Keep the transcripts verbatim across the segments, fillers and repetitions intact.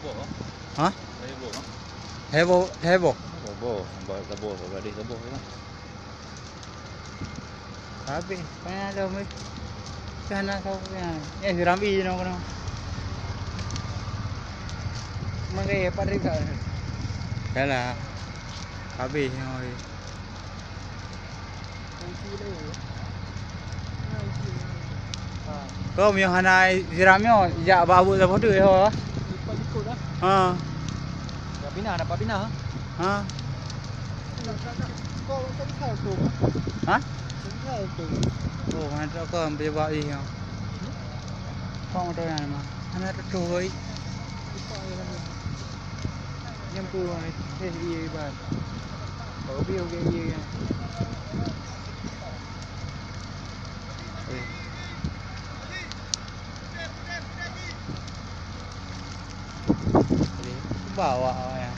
Hah? Heboh, heboh. Heboh, heboh, heboh, heboh, heboh. Habéh, payah dah meuh. Sana kau punya. Eh, si Rambi je nama kena. Mana dia, Pak Reza? Dah lah. Habéh nyoe. Kau meunyoe hana siram nyoe, jak bak buet saboh teuk ho. Ha. Dah pinah, dapat pinah. Ha. Ha? Oh, hana trok kon peujeuet bak jih nyoe. Kong moto nyan mah. Hana trok. Nyang tu, eh, iya, iya, bah. Kau lebih, lebih, iya, iya. Eh. Bawa awak ya.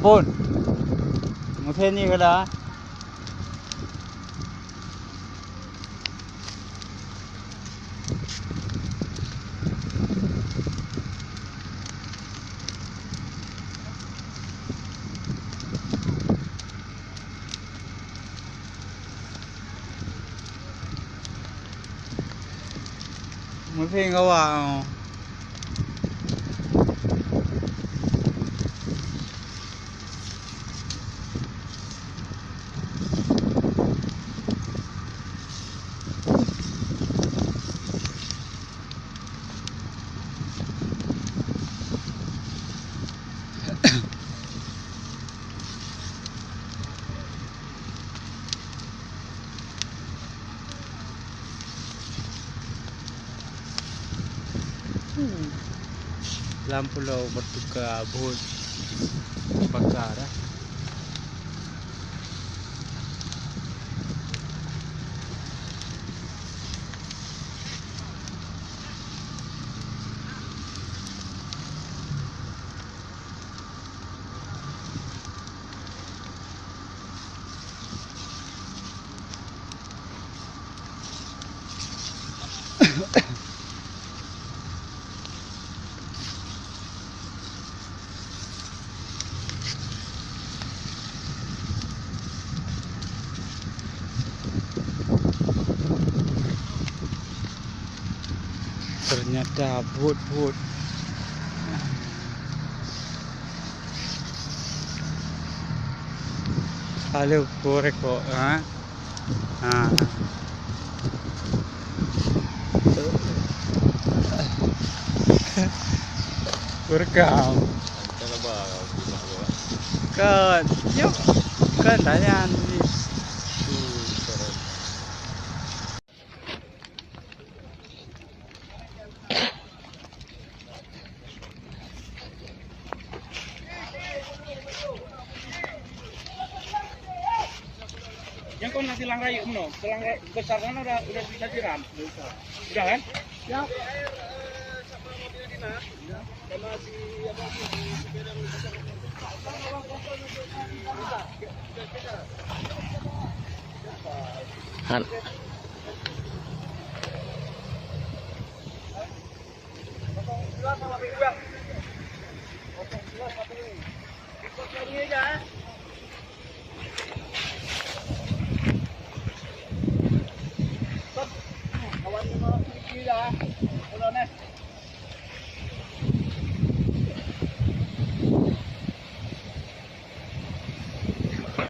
Bun. Meusén nyoe keulah. Meusén kawa. Lam pulo meutuka buet baka dah. Ternyata buet-buet. Halo, korek kok, ha? Ha. Rekam. Kan, yuk. Kan, tanya ni. Yang kau nasi lang rayu meno, selang rayu besar sana udah, udah bisa siram. Udah kan? Ya. Han.